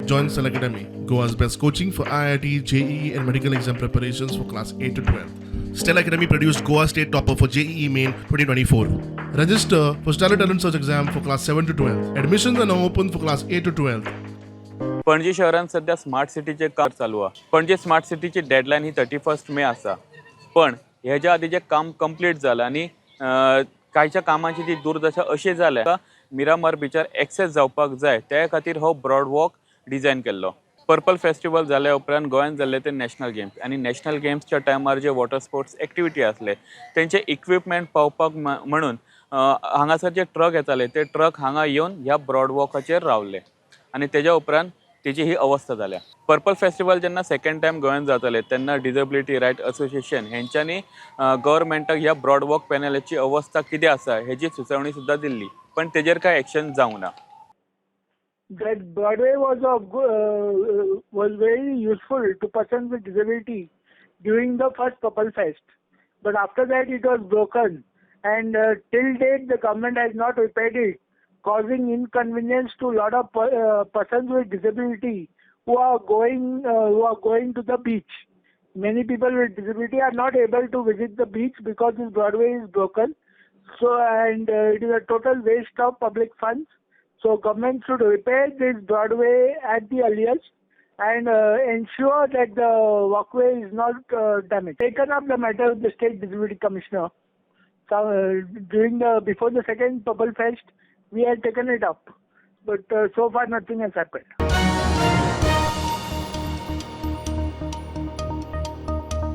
Join Stellar Academy, Goa's best coaching for IIT, JEE, and medical exam preparations for class 8 to 12. Stellar Academy produced Goa State Topper for JEE Main 2024. Register for Stellar Talent Search exam for class 7 to 12. Admissions are now open for class 8 to 12. Panaji शहरांत सध्या smart सिटीचें काम चालू आहा. Panaji smart सिटीची deadline ही 31 मे आसा, पण हेज्या आदी जें काम कंप्लीट जालां आनी कांयच्या कामाची ती दुर्दशा अशी जाल्या, मिरामार बिचार एक्सेस जावपाक जाय, त्या खातीर हो ब्रॉड वॉक डिझायन केल्लो. पर्पल फेस्टिवल जाल्या उपरांत गोंयांत जाल्ले ते नॅशनल गेम्स आनी नॅशनल गेम्सच्या टायमार जे वॉटर स्पोर्ट्स एक्टिविटी आसले तेंचे इक्विपमेंट पावपाक म्हणून हांगासर जे ट्रक येताले ते ट्रक हांगा येवन ह्या ब्रॉड वॉकाचेर रावले आनी तेज्या उपरांत तेजी ही अवस्था जाल्या. पर्पल फेस्टिवल जेन्ना सेकंड टायम गोंयांत जाताले तेन्ना डिजेबिलिटी रायट असोसिएशन हेंच्यांनी गव्हर्मेंटाक ह्या ब्रॉड वॉक पॅनलाची अवस्था कितें आसा हेजी सुचोवणी सुद्दां दिल्ली, पण तेजेर कांय एक्शन जावंक ना. That Broadway was very useful to persons with disability during the first Purple Fest, but after that it was broken, and till date the government has not repaired it, causing inconvenience to a lot of persons with disability who are going to the beach. Many people with disability are not able to visit the beach because this Broadway is broken. So and it is a total waste of public funds. So government should repair this Broadway at the earliest and ensure that the walkway is not damaged. Taken up the matter with the state disability commissioner. So, before the second Purple Fest, we had taken it up, but so far nothing has happened.